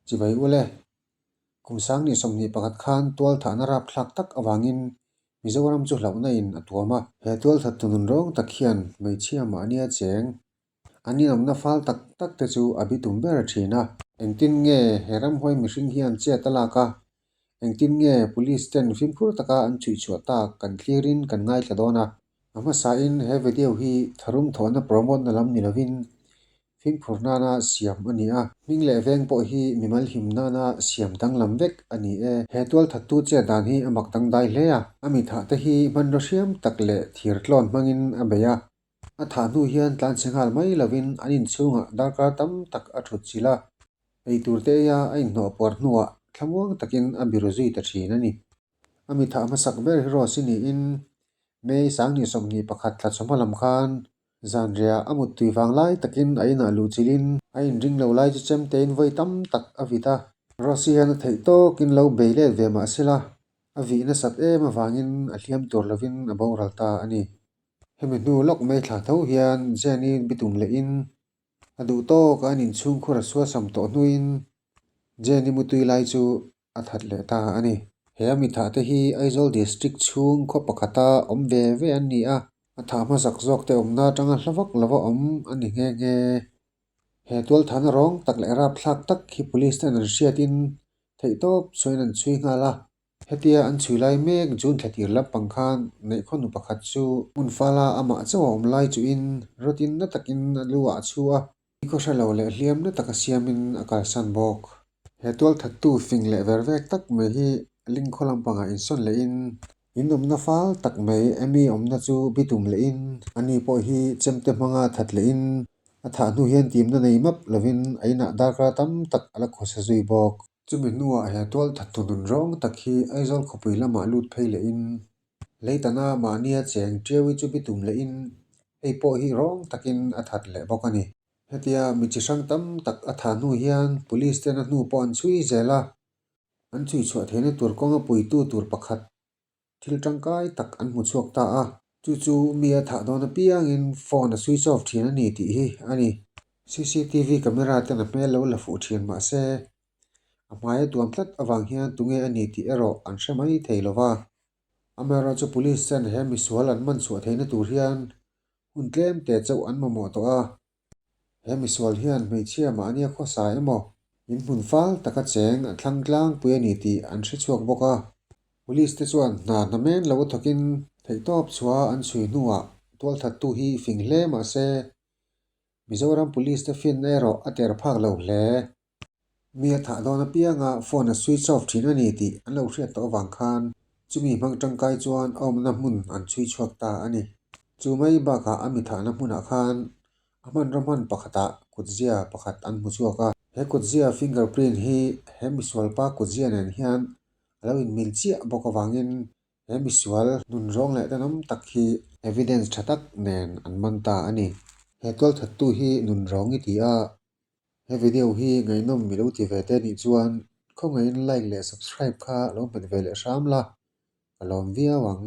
Chibai ule, kum 2021 khan tualthahna rapthlak tak avangin Mizoram chu hlauhna in a tuam a. He tualthattu nun rawng tak hian hmeichhia mahnia cheng an inawmna fal tak tak te chu a bitum ber thin a. Engtin nge he ramhuai mihring hian chet a lak a? Engtin nge police ten fimkhur taka an chhuihchhuah tak kan thlirin kan ngaithla dawn a. A hmasain he video hi tharum thawhna promote na lam ni lovin fimkhur nana siam a ni a. Hming leh veng pawh hi mimal him nana siam danglam vek a ni e. He tualthattu chet dan hi a mak dangdai hle a. A mithah te hi hmanraw hriam tak leh thir tlawn hmangin a bei a. A thah hnu hian tlanchhe nghal mai lovin an inchhungah darkar tam tak a thut chilh a, eitur te eia a inhnawh puar hnuah thlamuang takin a biru zui ta thin a ni. A mi thah hmasak ber hi Rose-i niin May 2021 thla chawhma lam khan zanriah a muttui vang lai takin a inah luh chilhin a inring lo lai chu chemtein vawi tam tak a vit a. Rose-i hian a theih tawkin lo bei let ve mah sela a vih nasat em avangin a hliam tur lovin a boral ta a ni. Hemi hnu lawk mai thla tho hian Jane-i bitum lehin a duh tawk a an inchhungkhur a suasam tawh hnuin Jane-i mutui lai chu a that leh ta a ni. He a mithah te hi Aizawl District chhung khaw pakhata awm ve ve an ni a, a thah hmasak zawk te awmna atanga hla vak lova awm a ni nghe nghe. He tualthahna rawng tak leh rapthlak tak hi Police ten an hriatin theihtawp chuan an chhui nghal a. Hetia an chhui lai mek June thla tir lampang khan Neihkhawnu pakhat chu hmun fala amah chauh a awm lai chuhin rawtin na takin a lu ah a chhu a, nikhaw hre lo leh hliam na taka siamin a kalsan bawk. He tualthattu fing leh ver vek tak mai hi Lingkhaw lampangah insawn lehin in awmna fal tak mai Amy awmna chu bitum lehin ani pawh hi chemte hmanga that lehin a thah hnu hian timna nei map lovin a inah darkar tam tak a la khawsa zui bawk. Chumi hnuah he tualthattu nun rawng tak hi Aizawl khawpui lamah lut phei lehin Leitana mahnia cheng Tiawi chu bitum lehin hei pawh hi rawng takin a that leh bawk a ni. Hetia mi chi hrang tam tak a thah hnu hian Police ten a hnu pawh an chhui zel a, an chhui chhuah theihna tur kawnga puitu tur pakhat Thil tangkai tak an hmu chhuak ta a, chu chu mi a thah dawn apiangin phone a switch off thin a ni tih hi a ni. Cctv camera ten a hmel lo la fuh thin mah se, a hmai a tuam tlat avang hian tunge a ni tih erawh an hre mai thei lo va. Amaherawhchu police ten he misual an man chhuah theihna tur hian hun tlem te chauh an mamawh tawh a. He misual hian hmeichhia mahnia khawsa emaw in hmun fal taka cheng a thlang tlangpui a ni tih an hre chhuak bawk a. Police te chuan hna hna men lo thawkin theihtawp chhuah an chhui hnuah tualthattu hi fing hle mah se Mizoram Police te finna erawh a ter phak lo hle. Mi a thah dawn apianga phone a switch off thin a ni tih an lo hriat tawh avang khan chumi hmang tangkai chuan a awmna hmun an chhui chhuak ta a ni. Chu mai bakah a mi thahna hmunah khan a hmanraw hman pakhatah kutzia pakhat an hmu chhuak a. He kutzia finger print hi he misualpa kutzia nen hian a lo inmil chiah bawk avangin he misual nun rawng leh tenawm tak hi evidence tha tak nen an man ta a ni. He tualthattu hi nun rawng i ti a. He video hi ngaihnawm mi lo ti ve te nih chuan khawngaihin like leh subscribe kha lo hmet ve leh hram la, ka lawm viau ang.